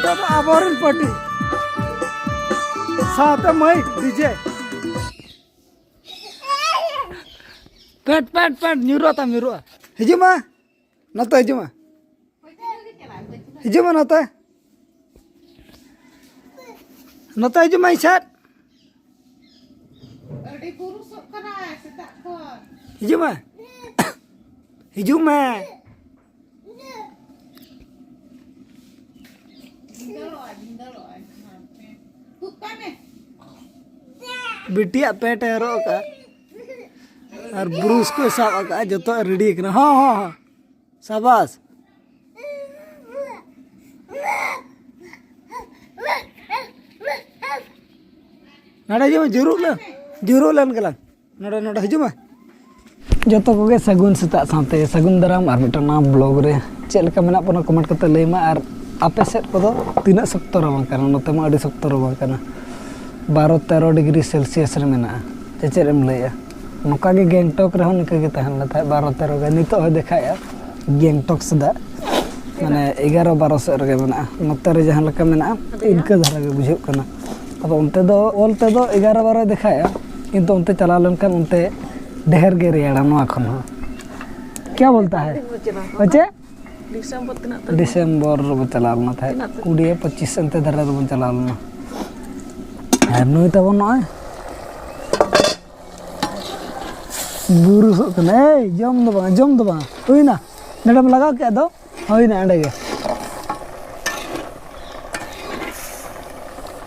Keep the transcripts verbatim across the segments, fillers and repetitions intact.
ᱟᱵᱚᱨᱮᱱ ᱯᱟᱹᱴᱤ ᱥᱟᱶᱛᱮ ᱢᱟᱹᱭᱤᱠ ᱰᱤᱡᱮ᱾ ᱯᱮᱴ, ᱯᱮᱴ, ᱯᱮᱴ, ᱧᱩᱨᱩᱜᱼᱟ ᱛᱟᱢ, ᱧᱩᱨᱩᱜᱼᱟ᱾ ᱦᱤᱡᱩᱜ ᱢᱟ, ᱱᱚᱛᱮ ᱦᱤᱡᱩᱜ ᱢᱟ᱾ ᱦᱤᱡᱩᱜ ᱢᱟ ᱱᱚᱛᱮ᱾ ᱱᱚᱛᱮ ᱦᱤᱡᱩᱜ ᱢᱟ ᱤᱧ ᱥᱮᱫ᱾ ᱟᱹᱰᱤ ᱵᱩᱨᱩᱥᱚᱜ ᱠᱟᱱᱟᱭ ᱥᱮᱛᱟᱜ ᱠᱷᱚᱱ᱾ ᱦᱤᱡᱩᱜ ᱢᱮ᱾ ᱦᱤᱡᱩᱜ ᱢᱮ᱾ ᱵᱷᱤᱸᱫᱟᱹᱲᱚᱜᱼᱟᱭ, ᱵᱷᱤᱸᱫᱟᱹᱲᱚᱜᱼᱟᱭ᱾ ᱛᱩᱫ ᱠᱟᱭ ᱢᱮ᱾ ᱵᱤᱴᱤᱭᱟᱜ ᱯᱮᱱᱴ ᱮ ᱦᱚᱨᱚᱜ ᱟᱠᱟᱫᱼᱟ ᱟᱨ ᱵᱨᱩᱥ ᱠᱚᱭ ᱥᱟᱵ ᱟᱠᱟᱫᱼᱟ, ᱡᱚᱛᱚᱣᱟᱜ ᱨᱮᱰᱤ ᱟᱠᱟᱱᱟ᱾ ᱦᱚᱸ, ᱦᱚᱸ, ᱦᱚᱸ᱾ ᱥᱟᱵᱟᱥ᱾ ᱱᱚᱰᱮ ᱦᱤᱡᱩᱜ ᱢᱮ, ᱡᱩᱨᱩᱜ ᱞᱮᱱ, ᱡᱩᱨᱩᱜ ᱞᱮᱱ ᱜᱮᱞᱟᱝ᱾ ᱱᱚᱰᱮ, ᱱᱚᱰᱮ ᱦᱤᱡᱩᱜ ᱢᱮ᱾ ᱡᱚᱛᱚ ᱠᱚᱜᱮ ᱥᱟᱹᱜᱩᱱ ᱥᱮᱛᱟᱜ ᱥᱟᱶᱛᱮ ᱥᱟᱹᱜᱩᱱ ᱫᱟᱨᱟᱢ ᱟᱨ ᱢᱤᱫᱴᱟᱝ ᱱᱟᱣᱟ ᱵᱞᱚᱜ ᱨᱮ᱾ ᱪᱮᱫ ᱞᱮᱠᱟ ᱢᱮᱱᱟᱜ ᱵᱚᱱᱟ ᱠᱚᱢᱮᱱᱴ ᱠᱟᱛᱮ ᱞᱟᱹᱭ ᱢᱟ, ᱟᱨ ᱟᱯᱮ ᱥᱮᱫ ᱠᱚᱫᱚ ᱛᱤᱱᱟᱹᱜ ᱥᱚᱠᱛᱚ ᱨᱟᱵᱟᱝ ᱠᱟᱱᱟ? ᱱᱚᱛᱮ ᱢᱟ ᱟᱹᱰᱤ ᱥᱚᱠᱛᱚ ᱨᱟᱵᱟᱝ ᱠᱟᱱᱟ, ᱵᱟᱨᱚ ᱛᱮᱨᱚ ᱰᱤᱜᱽᱨᱤ ᱥᱮᱞᱥᱤᱭᱟᱥ ᱨᱮ ᱢᱮᱱᱟᱜᱼᱟ᱾ ᱪᱮ ᱪᱮᱫ ᱮᱢ ᱞᱟᱹᱭᱮᱜᱼᱟ? ᱱᱚᱝᱠᱟ ᱜᱮ ᱜᱮᱝᱴᱚᱠ ᱨᱮᱦᱚᱸ ᱱᱤᱝᱠᱟᱹ ᱜᱮ ᱛᱟᱦᱮᱸ ᱞᱮᱱᱟ ᱛᱟᱦᱮᱸᱫ, ᱵᱟᱨᱚ ᱛᱮᱨᱚ ᱜᱮ᱾ ᱱᱤᱛᱚᱜ ᱦᱚᱸᱭ ᱫᱮᱠᱷᱟᱭᱮᱜᱼᱟ ᱜᱮᱝᱴᱚᱠ ᱥᱮᱫᱟᱜ, ᱢᱟᱱᱮ ᱮᱜᱟᱨᱚ ᱵᱟᱨᱚ ᱥᱮᱫ ᱨᱮᱜᱮ ᱢᱮᱱᱟᱜᱼᱟ᱾ ᱱᱚᱛᱮ ᱨᱮ ᱡᱟᱦᱟᱸ ᱞᱮᱠᱟ ᱢᱮᱱᱟᱜᱼᱟ, ᱤᱱᱠᱟᱹ ᱫᱷᱟᱨᱟ ᱜᱮ ᱵᱩᱡᱷᱟᱹᱜ ᱠᱟᱱᱟ᱾ ᱟᱫᱚ ᱚᱱᱛᱮ ᱫᱚ ᱚᱞ ᱛᱮᱫᱚ ᱮᱜᱟᱨᱚ ᱵᱟᱨᱚᱭ ᱫᱮᱠᱷᱟᱭᱮᱜᱼᱟ, ᱠᱤᱱᱛᱩ ᱚᱱᱛᱮ ᱪᱟᱞᱟᱣ ᱞᱮᱱᱠᱷᱟᱱ ᱚᱱᱛᱮ ᱰᱷᱮᱨ ᱜᱮ ᱨᱮᱭᱟᱲᱟ ᱱᱚᱣᱟ ᱠᱷᱚᱱ ᱦᱚᱸ᱾ ᱠᱭᱟ ᱵᱚᱞᱛᱟ ᱦᱟᱭ? ᱰᱤᱥᱮᱢᱵᱚᱨ ᱛᱤᱱᱟᱹᱜ ᱛᱟᱹᱨᱤᱠᱷ? ᱰᱤᱥᱮᱢᱵᱚᱨ ᱨᱮᱵᱚ ᱪᱟᱞᱟᱣ ᱞᱮᱱᱟ ᱛᱟᱦᱮᱸᱫ, ᱛᱤᱱᱟᱹᱜ ᱛᱟᱹᱨᱤᱠᱷ? ᱠᱩᱲᱤ ᱯᱚᱸᱪᱤᱥ ᱚᱱᱛᱮ ᱫᱷᱟᱨᱟ ᱨᱮᱵᱚᱱ ᱪᱟᱞᱟᱣ ᱞᱮᱱᱟ᱾ ᱟᱨ ᱱᱩᱭ ᱛᱟᱵᱚᱱ ᱱᱚᱜᱼᱚᱭ ᱵᱩᱨᱩᱥᱚᱜ ᱠᱟᱱᱟ᱾ ᱮᱭ, ᱡᱚᱢ ᱫᱚ ᱵᱟᱝ, ᱡᱚᱢ ᱫᱚ ᱵᱟᱝ᱾ ᱦᱩᱭᱱᱟ, ᱱᱚᱰᱮᱢ ᱞᱟᱜᱟᱣ ᱠᱮᱫ ᱫᱚ᱾ ᱦᱩᱭᱱᱟ ᱚᱸᱰᱮ ᱜᱮ᱾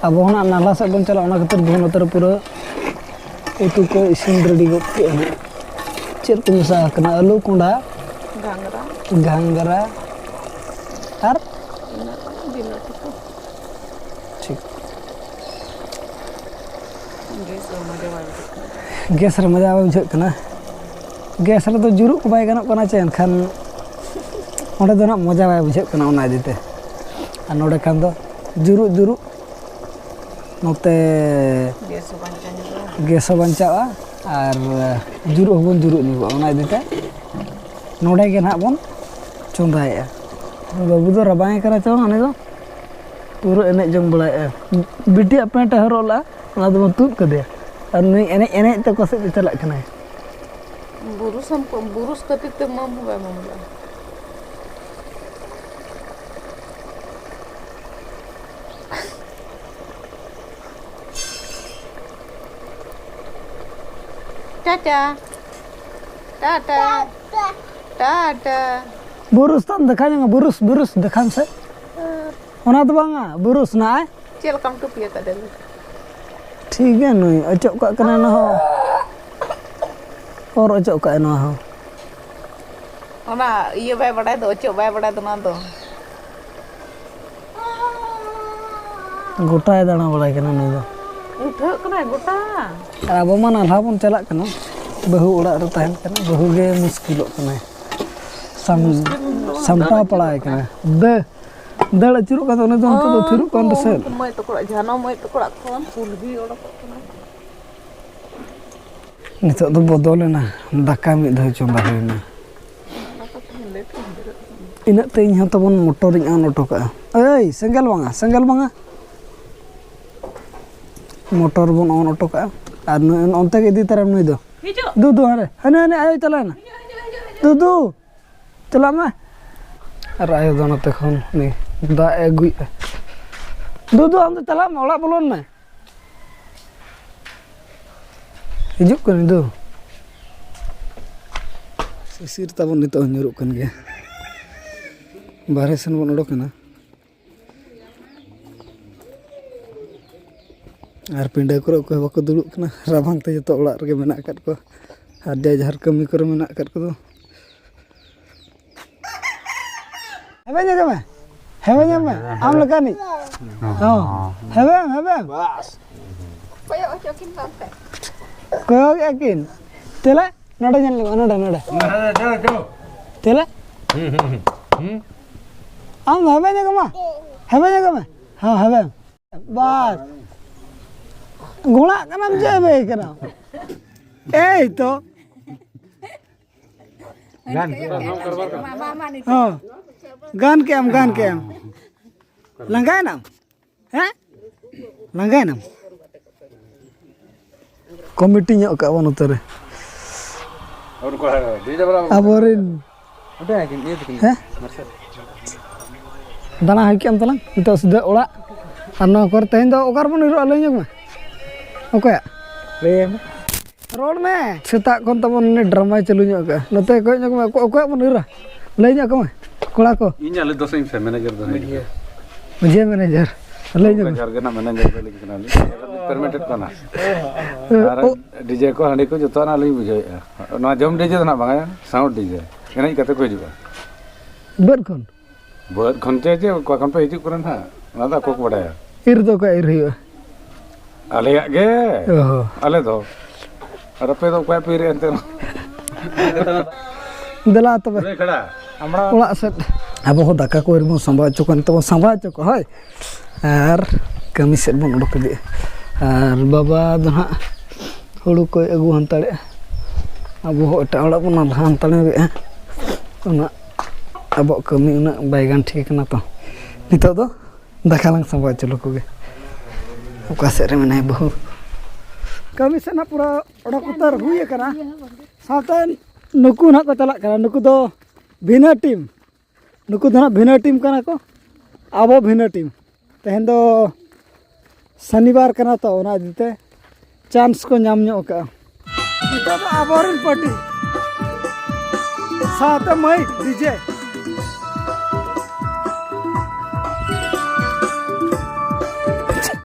ᱟᱵᱚ ᱦᱚᱸ ᱱᱟᱜ ᱱᱟᱞᱦᱟ ᱥᱮᱫ ᱵᱚᱱ ᱪᱟᱞᱟᱜᱼᱟ, ᱚᱱᱟ ᱠᱷᱟᱹᱛᱤᱨ ᱵᱚᱱ ᱱᱚᱛᱮ ᱨᱮ ᱯᱩᱨᱟᱹ ᱩᱛᱩ ᱠᱚ ᱤᱥᱤᱱ ᱨᱮᱰᱤ ᱜᱚᱫ ᱠᱮᱜᱼᱟ ᱱᱟᱜ᱾ ᱪᱮᱫ ᱠᱚ ᱢᱮᱥᱟ ᱟᱠᱟᱱᱟ? ᱟᱹᱞᱩ, ᱠᱚᱸᱰᱷᱟ, ᱜᱷᱟᱸᱜᱽᱨᱟ᱾ ᱜᱷᱟᱸᱜᱽᱨᱟ ᱟᱨ ᱤᱱᱟᱹ ᱠᱚ ᱵᱤᱞᱟᱹᱛᱤ ᱠᱚ᱾ ᱴᱷᱤᱠ᱾ ᱜᱮᱥ ᱨᱮ ᱢᱚᱡᱟ ᱵᱟᱭ ᱵᱩᱡᱷᱟᱹᱜ ᱠᱟᱱᱟ᱾ ᱜᱮᱥ ᱨᱮ ᱢᱚᱡᱟ ᱵᱟᱭ ᱵᱩᱡᱷᱟᱹᱜ ᱠᱟᱱᱟ᱾ ᱜᱮᱥ ᱨᱮᱫᱚ ᱡᱩᱨᱩᱜ ᱠᱚ ᱵᱟᱭ ᱜᱟᱱᱚᱜ ᱠᱟᱱᱟ ᱪᱮ, ᱮᱱᱠᱷᱟᱱ ᱚᱸᱰᱮ ᱫᱚ ᱱᱟᱜ ᱢᱚᱡᱟ ᱵᱟᱭ ᱵᱩᱡᱷᱟᱹᱜ ᱠᱟᱱᱟ, ᱚᱱᱟ ᱤᱫᱤ ᱛᱮ᱾ ᱟᱨ ᱱᱚᱰᱮ ᱠᱷᱟᱱ ᱫᱚ ᱡᱩᱨᱩᱜ ᱡᱩᱨᱩᱜ, ᱱᱚᱛᱮ ᱜᱮᱥ ᱦᱚᱸ ᱵᱟᱧᱪᱟᱣ ᱧᱚᱜᱚᱜᱼᱟ᱾ ᱜᱮᱥ ᱦᱚᱸ ᱵᱟᱧᱪᱟᱜᱼᱟ ᱟᱨ ᱡᱩᱨᱩᱜ ᱦᱚᱸᱵᱚᱱ ᱡᱩᱨᱩᱜ ᱧᱚᱜᱚᱜᱼᱟ, ᱚᱱᱟ ᱤᱫᱤ ᱛᱮ ᱱᱚᱰᱮ ᱜᱮ ᱱᱟᱜ ᱵᱚᱱ ᱪᱚᱸᱫᱟᱭᱮᱜᱼᱟ᱾ ᱵᱟᱹᱵᱩ ᱫᱚ ᱨᱟᱵᱟᱝ ᱮ ᱠᱟᱱᱟ ᱪᱚᱝ ᱩᱱᱤ ᱫᱚ᱾ ᱯᱩᱨᱟᱹ ᱮᱱᱮᱡ ᱡᱚᱝ ᱵᱟᱲᱟᱭᱮᱫᱼᱟ᱾ ᱵᱤᱴᱤᱭᱟᱜ ᱯᱮᱱᱴ ᱮ ᱦᱚᱨᱚᱜ ᱞᱟᱜᱼᱟ, ᱚᱱᱟ ᱫᱚᱵᱚᱱ ᱛᱩᱫ ᱠᱟᱫᱮᱭᱟ᱾ ᱟᱨ ᱱᱩᱭ ᱮᱱᱮᱡ ᱮᱱᱮᱡ ᱛᱮ ᱚᱠᱟ ᱥᱮᱫ ᱛᱮ ᱪᱟᱞᱟᱜ ᱠᱟᱱᱟᱭ? ᱵᱩᱨᱩᱥ ᱦᱚᱸ ᱠᱚ-, ᱵᱩᱨᱩᱥ ᱠᱷᱟᱹᱛᱤᱨ ᱛᱮ ᱢᱟᱢ ᱦᱚᱸ ᱵᱟᱭ ᱢᱟᱢ ᱞᱮᱫᱼᱟ᱾ ᱴᱟᱴᱟ᱾ ᱴᱟᱴᱟ᱾ ᱴᱟᱴᱟ᱾ ᱵᱩᱨᱩᱥ ᱛᱟᱢ ᱫᱮᱠᱷᱟ ᱧᱚᱜ ᱢᱮ, ᱵᱩᱨᱩᱥ, ᱵᱩᱨᱩᱥ ᱫᱮᱠᱷᱟᱢ ᱥᱮ᱾ ᱚᱱᱟ ᱫᱚ ᱵᱟᱝᱟ, ᱵᱩᱨᱩᱥ ᱱᱟᱭ᱾ ᱪᱮᱫ ᱞᱮᱠᱟᱢ ᱴᱩᱯᱤ ᱟᱠᱟᱫᱮ? ᱴᱷᱤᱠ ᱜᱮᱭᱟ, ᱱᱩᱭ ᱚᱪᱚᱜ ᱠᱟᱜ ᱠᱟᱱᱟᱭ ᱚᱱᱟ ᱦᱚᱸ᱾ ᱚᱨ ᱚᱪᱚᱜ ᱠᱟᱜᱼᱟᱭ ᱱᱚᱣᱟ ᱦᱚᱸ᱾ ᱚᱱᱟ ᱤᱭᱟᱹ ᱵᱟᱭ ᱵᱟᱰᱟᱭ ᱫᱚ, ᱚᱪᱚᱜ ᱵᱟᱭ ᱵᱟᱰᱟᱭ ᱫᱚ ᱱᱚᱣᱟ ᱫᱚ᱾ ᱜᱚᱴᱟᱭ ᱫᱟᱬᱟ ᱵᱟᱲᱟᱭ ᱠᱟᱱᱟ ᱱᱩᱭ ᱫᱚ᱾ ᱩᱴᱷᱟᱹᱜ ᱠᱟᱱᱟᱭ ᱜᱚᱴᱟ᱾ ᱟᱨ ᱟᱵᱚ ᱢᱟ ᱱᱟᱞᱦᱟ ᱵᱚᱱ ᱪᱟᱞᱟᱜ ᱠᱟᱱᱟ, ᱵᱟᱹᱦᱩ ᱚᱲᱟᱜ ᱨᱮ ᱛᱟᱦᱮᱱ ᱠᱟᱱᱟ, ᱵᱟᱹᱦᱩ ᱜᱮ ᱢᱩᱥᱠᱤᱞᱚᱜ ᱠᱟᱱᱟᱭ᱾ ᱥᱟᱢ-, ᱢᱩᱥᱠᱤᱞ ᱫᱚ ᱥᱟᱢᱴᱟᱣ ᱫᱟᱬᱟ ᱯᱟᱲᱟᱭ ᱟᱹᱪᱩᱨᱚᱜ ᱠᱟᱱᱟ᱾ ᱫᱟᱹ-, ᱫᱟᱹᱲ ᱟᱹᱪᱩᱨᱚᱜ ᱠᱟᱱ ᱫᱚ ᱩᱱᱤ ᱫᱚ ᱱᱤᱛᱚᱜ ᱫᱚ ᱛᱷᱤᱨᱚᱜ ᱠᱟᱱ ᱫᱚ ᱥᱮ᱾ ᱢᱟᱹᱭ ᱛᱟᱠᱚ ᱚᱲᱟᱜ, ᱡᱷᱟᱱᱚ ᱢᱟᱹᱭ ᱛᱟᱠᱚ ᱚᱲᱟᱜ ᱠᱷᱚᱱ ᱠᱩᱞᱦᱤ ᱚᱰᱚᱠᱚᱜ ᱠᱟᱱᱟ᱾ ᱱᱤᱛᱚᱜ ᱫᱚ ᱵᱚᱫᱚᱞᱮᱱᱟ, ᱫᱟᱠᱟ ᱢᱤᱫ ᱫᱷᱟᱣ ᱪᱚᱸᱫᱟ ᱦᱩᱭᱱᱟ᱾ ᱤᱱᱟᱹᱜ ᱛᱮ ᱤᱧ ᱦᱚᱸ ᱛᱟᱵᱚᱱ ᱢᱚᱴᱚᱨᱤᱧ on ᱚᱴᱚ ᱠᱟᱜᱼᱟ᱾ ᱮᱭ, ᱥᱮᱸᱜᱮᱞ ᱵᱟᱝᱟ, ᱥᱮᱸᱜᱮᱞ ᱵᱟᱝᱟ᱾ ᱢᱚᱴᱚᱨ ᱵᱚᱱ on ᱚᱴᱚ ᱠᱟᱜᱼᱟ᱾ ᱟᱨ ᱱᱩᱭ ᱚᱱᱛᱮ ᱜᱮ ᱤᱫᱤ ᱛᱟᱨᱟᱢ ᱱᱩᱭ ᱫᱚ᱾ ᱦᱤᱡᱩᱜ᱾ ᱫᱩᱫᱩ, ᱦᱟᱱᱮ, ᱦᱟᱱᱮ, ᱦᱟᱱᱮ ᱟᱭᱳ ᱪᱟᱞᱟᱣᱮᱱᱟ᱾ ᱫᱩᱫᱩ, ᱪᱟᱞᱟᱜ ᱢᱮ᱾ ᱟᱨ ᱟᱭᱳ ᱫᱚ ᱱᱚᱛᱮ ᱠᱷᱚᱱ ᱩᱱᱤ ᱫᱟᱜ ᱮ ᱟᱹᱜᱩᱭᱮᱫᱼᱟ᱾ ᱫᱩᱫᱩ, ᱟᱢ ᱫᱚ ᱪᱟᱞᱟᱜ ᱢᱮ, ᱚᱲᱟᱜ ᱵᱚᱞᱚᱱ ᱢᱮ᱾ ᱦᱤᱡᱩᱜ ᱠᱟᱹᱱᱟᱹᱧ ᱫᱩ᱾ ᱥᱤᱥᱤᱨ ᱛᱟᱵᱚᱱ ᱱᱤᱛᱚᱜ ᱦᱚᱸ ᱧᱩᱨᱩᱜ ᱠᱟᱱ ᱜᱮᱭᱟ᱾ ᱵᱟᱨᱦᱮ ᱥᱮᱱ ᱵᱚᱱ ᱚᱰᱚᱠ ᱮᱱᱟ᱾ ᱟᱨ ᱯᱤᱸᱰᱟᱹ ᱠᱚᱨᱮ ᱚᱠᱚᱭ ᱦᱚᱸ ᱵᱟᱠᱚ ᱫᱩᱲᱩᱵ ᱠᱟᱱᱟ, ᱨᱟᱵᱟᱝ ᱛᱮ ᱡᱚᱛᱚ ᱚᱲᱟᱜ ᱨᱮᱜᱮ ᱢᱮᱱᱟᱜ ᱟᱠᱟᱫ ᱠᱚᱣᱟ᱾ ᱟᱨ ᱡᱟᱭ ᱡᱟᱦᱟᱨ ᱠᱟᱹᱢᱤ ᱠᱚᱨᱮ ᱢᱮᱱᱟᱜ ᱟᱠᱟᱫ ᱠᱚᱫᱚ᱾ ᱦᱮᱵᱮ ᱧᱮᱞ ᱢᱮ, ᱦᱮᱵᱮ ᱧᱮᱞ ᱢᱮ, ᱟᱢ ᱞᱮᱠᱟᱱᱤᱡ᱾ ᱦᱚᱸ, ᱦᱮᱵᱮᱢ, ᱦᱮᱵᱮᱢ᱾ ᱵᱟᱥ᱾ ᱠᱚᱭᱚᱜ ᱦᱚᱪᱚ ᱠᱤᱱ ᱵᱟᱝ ᱯᱮ᱾ ᱠᱚᱭᱚᱜ ᱮᱫ ᱠᱤᱱ᱾ ᱛᱮᱞᱟ, ᱱᱚᱰᱮ ᱧᱮᱞ ᱢᱮ, ᱱᱚᱰᱮ, ᱱᱚᱰᱮ᱾ ᱱᱚᱰᱮ, ᱱᱚᱰᱮ, ᱱᱚᱰᱮ᱾ ᱛᱮᱞᱟ᱾ ᱦᱩᱸ, ᱦᱩᱸ, ᱦᱩᱸ, ᱦᱩᱸ᱾ ᱟᱢ ᱫᱚ ᱦᱮᱵᱮ ᱧᱮᱞ ᱢᱟ, ᱦᱮᱵᱮ ᱧᱮᱞ ᱢᱮ᱾ ᱦᱚᱸ, ᱦᱮᱵᱮᱢ᱾ ᱵᱟᱥ᱾ ᱜᱚᱲᱟᱜ ᱠᱟᱱᱟᱢ ᱪᱮ ᱦᱮᱵᱮ ᱠᱟᱱᱟᱢ? ᱮᱭ ᱛᱚ᱾ ᱜᱟᱱ ᱠᱮᱫ ᱟᱢ᱾ ᱦᱚᱸ᱾ ᱜᱟᱱ ᱠᱮᱫ ᱟᱢ, ᱜᱟᱱ ᱠᱮᱫ ᱟᱢ᱾ ᱞᱟᱸᱜᱟᱭᱮᱱᱟᱢ? ᱦᱮᱸ? ᱞᱟᱸᱜᱟᱭᱮᱱᱟᱢ? ᱠᱚᱢᱤᱴᱤ ᱧᱚᱜ ᱠᱟᱜ ᱵᱚᱱ ᱱᱚᱛᱮ ᱨᱮ᱾ ᱟᱵᱚᱨᱮᱱ ᱦᱮᱸ? ᱫᱟᱬᱟ ᱦᱩᱭ ᱠᱮᱫ ᱟᱢ ᱛᱟᱞᱟᱝ ᱱᱤᱛᱚᱜ ᱥᱤᱫᱷᱟᱹ ᱚᱲᱟᱜ᱾ ᱟᱨ ᱱᱚᱣᱟ ᱠᱚᱨᱮ ᱛᱮᱦᱮᱧ ᱫᱚ ᱚᱠᱟ ᱨᱮᱵᱚᱱ ᱧᱤᱨᱚᱜᱼᱟ, ᱞᱟᱹᱭ ᱧᱚᱜ ᱢᱮ᱾ ᱚᱠᱚᱭᱟᱜ? ᱞᱟᱹᱭ ᱢᱮ᱾ ᱨᱚᱲ ᱢᱮ᱾ ᱥᱮᱛᱟᱜ ᱠᱷᱚᱱ ᱛᱟᱵᱚᱱ ᱩᱱᱤ ᱰᱨᱟᱢᱟᱭ ᱪᱟᱹᱞᱩ ᱧᱚᱜ ᱠᱟᱜᱼᱟ᱾ ᱱᱚᱛᱮ ᱠᱚᱭᱚᱜ ᱧᱚᱜ ᱢᱮ, ᱚᱠᱚ-, ᱚᱠᱚᱭᱟᱜ ᱵᱚᱱ ᱧᱤᱨᱟ? ᱞᱟᱹᱭ ᱧᱚᱜ ᱠᱚᱢᱮ ᱠᱚᱲᱟ ᱠᱚ᱾ ᱤᱧ ᱟᱞᱮ ᱫᱚ ᱥᱮ ᱤᱧ ᱥᱮ ᱢᱮᱱᱮᱡᱟᱨ ᱫᱚ ᱦᱮᱸ᱾ ᱢᱟᱹᱡᱷᱤ ᱢᱮᱱᱮᱡᱟᱨ᱾ ᱞᱟᱹᱭ ᱧᱚᱜ ᱢᱮ᱾ ᱡᱟᱨ ᱜᱮ ᱱᱟᱜ ᱢᱮᱱᱮᱡᱟᱨ ᱫᱚ ᱞᱤᱧ ᱠᱟᱱᱟᱞᱤᱧ᱾ ᱯᱮᱨᱢᱤᱴᱮᱰ ᱠᱟᱱᱟ᱾ ᱟᱨ ᱳ᱾ ᱰᱤᱡᱮ ᱠᱚ ᱦᱟᱺᱰᱤ ᱠᱚ ᱡᱚᱛᱚᱣᱟᱜ ᱱᱟᱜ ᱞᱤᱧ ᱵᱩᱡᱷᱟᱹᱣᱮᱫᱼᱟ᱾ ᱱᱚᱣᱟ ᱡᱚᱢ ᱰᱤᱡᱮ ᱫᱚ ᱱᱟᱜ ᱵᱟᱝᱟ, ᱥᱟᱣᱩᱱᱰ ᱰᱤᱡᱮ᱾ ᱮᱱᱮᱡ ᱠᱟᱛᱮ ᱠᱚ ᱦᱤᱡᱩᱜᱼᱟ᱾ ᱵᱟᱹᱫᱽ ᱠᱷᱚᱱ? ᱵᱟᱹᱫᱽ ᱠᱷᱚᱱ ᱪᱮ, ᱪᱮ ᱚᱠᱟ ᱠᱷᱚᱱ ᱯᱮ ᱦᱤᱡᱩᱜ ᱠᱟᱱᱟ ᱱᱟᱜ, ᱚᱱᱟ ᱫᱚ ᱟᱠᱚ ᱠᱚ ᱵᱟᱰᱟᱭᱟ᱾ ᱤᱨ ᱫᱚ ᱚᱠᱟ ᱤᱨ ᱦᱩᱭᱩᱜᱼᱟ? ᱟᱞᱮᱭᱟᱜ ᱜᱮ᱾ ᱚ ᱦᱚᱸ᱾ ᱟᱞᱮ ᱫᱚ᱾ ᱟᱨ ᱟᱯᱮ ᱫᱚ ᱚᱠᱚᱭᱟᱜ ᱯᱮ ᱤᱨᱮᱫᱼᱟ ᱮᱱᱛᱮ? ᱫᱮᱞᱟ ᱛᱚᱵᱮ᱾ ᱚᱲᱟᱜ ᱥᱮᱫ᱾ ᱟᱵᱚ ᱦᱚᱸ ᱫᱟᱠᱟ ᱠᱚ ᱟᱹᱣᱨᱤ ᱵᱚᱱ ᱥᱟᱸᱵᱟᱣ ᱦᱚᱪᱚ ᱠᱚᱣᱟ, ᱱᱤᱛᱚᱜ ᱵᱚᱱ ᱥᱟᱸᱵᱟᱣ ᱦᱚᱪᱚ ᱠᱚᱣᱟ, ᱦᱳᱭ᱾ ᱟᱨ ᱠᱟᱹᱢᱤ ᱥᱮᱫ ᱵᱚᱱ ᱚᱰᱚᱠ ᱤᱫᱤᱜᱼᱟ᱾ ᱟᱨ ᱵᱟᱵᱟ ᱫᱚ ᱱᱟᱦᱟᱜ ᱦᱩᱲᱩ ᱠᱚᱭ ᱟᱹᱜᱩ ᱦᱟᱱᱛᱟᱲᱮᱜᱼᱟ᱾ ᱟᱵᱚ ᱦᱚᱸ ᱮᱴᱟᱜ ᱦᱚᱲᱟᱜ ᱵᱚᱱ ᱱᱟᱞᱦᱟ ᱦᱟᱱᱛᱟᱲ ᱧᱚᱜᱮᱜᱼᱟ᱾ ᱩᱱᱟᱹᱜ ᱟᱵᱚᱣᱟᱜ ᱠᱟᱹᱢᱤ ᱩᱱᱟᱹᱜ ᱵᱟᱭ ᱜᱟᱱ ᱴᱷᱤᱠ ᱠᱟᱱᱟ ᱛᱚ᱾ ᱱᱤᱛᱚᱜ ᱫᱚ ᱫᱟᱠᱟ ᱞᱟᱝ ᱥᱟᱸᱵᱟᱣ ᱦᱚᱪᱚ ᱞᱮᱠᱚ ᱜᱮ᱾ ᱚᱠᱟ ᱥᱮᱫ ᱨᱮ ᱢᱮᱱᱟᱭᱟ ᱵᱟᱹᱦᱩ? ᱠᱟᱹᱢᱤ ᱥᱮᱫ ᱱᱟᱜ ᱯᱩᱨᱟᱹ ᱚᱰᱚᱠ ᱩᱛᱟᱹᱨ ᱦᱩᱭ ᱟᱠᱟᱱᱟ᱾ ᱥᱟᱶᱛᱮ ᱱᱩᱠᱩ ᱱᱟᱜ ᱠᱚ ᱪᱟᱞᱟᱜ ᱠᱟᱱᱟ᱾ ᱱᱩᱠᱩ ᱫᱚ ᱵᱷᱤᱱᱟᱹ ᱴᱤᱢ᱾ ᱱᱩᱠᱩ ᱫᱚ ᱱᱟᱜ ᱵᱷᱤᱱᱟᱹ ᱴᱤᱢ ᱠᱟᱱᱟ ᱠᱚ, ᱟᱵᱚ ᱵᱷᱤᱱᱟᱹ ᱴᱤᱢ᱾ ᱛᱮᱦᱮᱧ ᱫᱚ ᱥᱚᱱᱤᱵᱟᱨ ᱠᱟᱱᱟ ᱛᱚ, ᱚᱱᱟ ᱤᱫᱤ ᱛᱮ ᱪᱟᱱᱥ ᱠᱚ ᱧᱟᱢ ᱧᱚᱜ ᱠᱟᱜᱼᱟ᱾ ᱱᱤᱛᱚᱜ ᱫᱚ ᱟᱵᱚᱨᱮᱱ ᱯᱟᱨᱴᱤ ᱥᱟᱶᱛᱮ ᱢᱟᱹᱭᱤᱠ, ᱰᱤᱡᱮ᱾